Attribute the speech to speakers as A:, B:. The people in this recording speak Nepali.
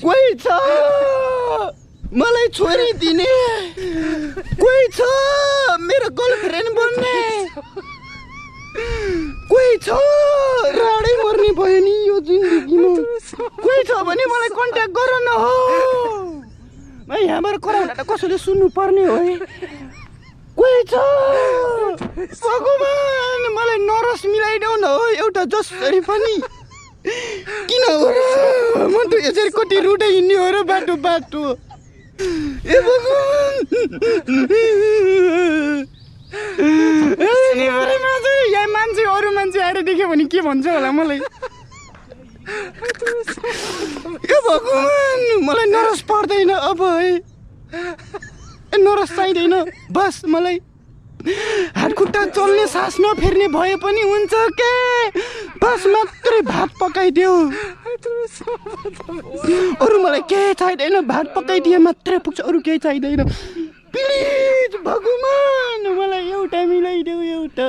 A: कोही छ मलाई छोरी दिने कोही छ मेरो गर्लफ्रेन्ड बन्ने कोही छ राडै मर्ने भयो नि यो जिन्दगीमा कोही छ भने मलाई कन्ट्याक्ट गर न हो यहाँबाट कराउँदा त कसैले सुन्नु पर्ने हो है कोही छ भगवान मलाई नरस मिलाइदेऊ न हो एउटा जसरी पनि किन हो र म त यसरी कति रुटै हिँड्ने हो र बाटो बाटो ए भगवान यहाँ मान्छे अरू मान्छे आएर देख्यो भने के भन्छ होला मलाई ए भगवान मलाई नरस पर्दैन अब है नरस चाहिँदैन बस मलाई हातखुट्टा चल्ने सास नफेर्ने भए पनि हुन्छ के बस मात्रै भात पकाइदेऊ अरू मलाई केही चाहिँदैन भात पकाइदिए मात्रै पुग्छ अरू केही चाहिँदैन प्लिज भगवान मलाई एउटा मिलाइदेऊ एउटा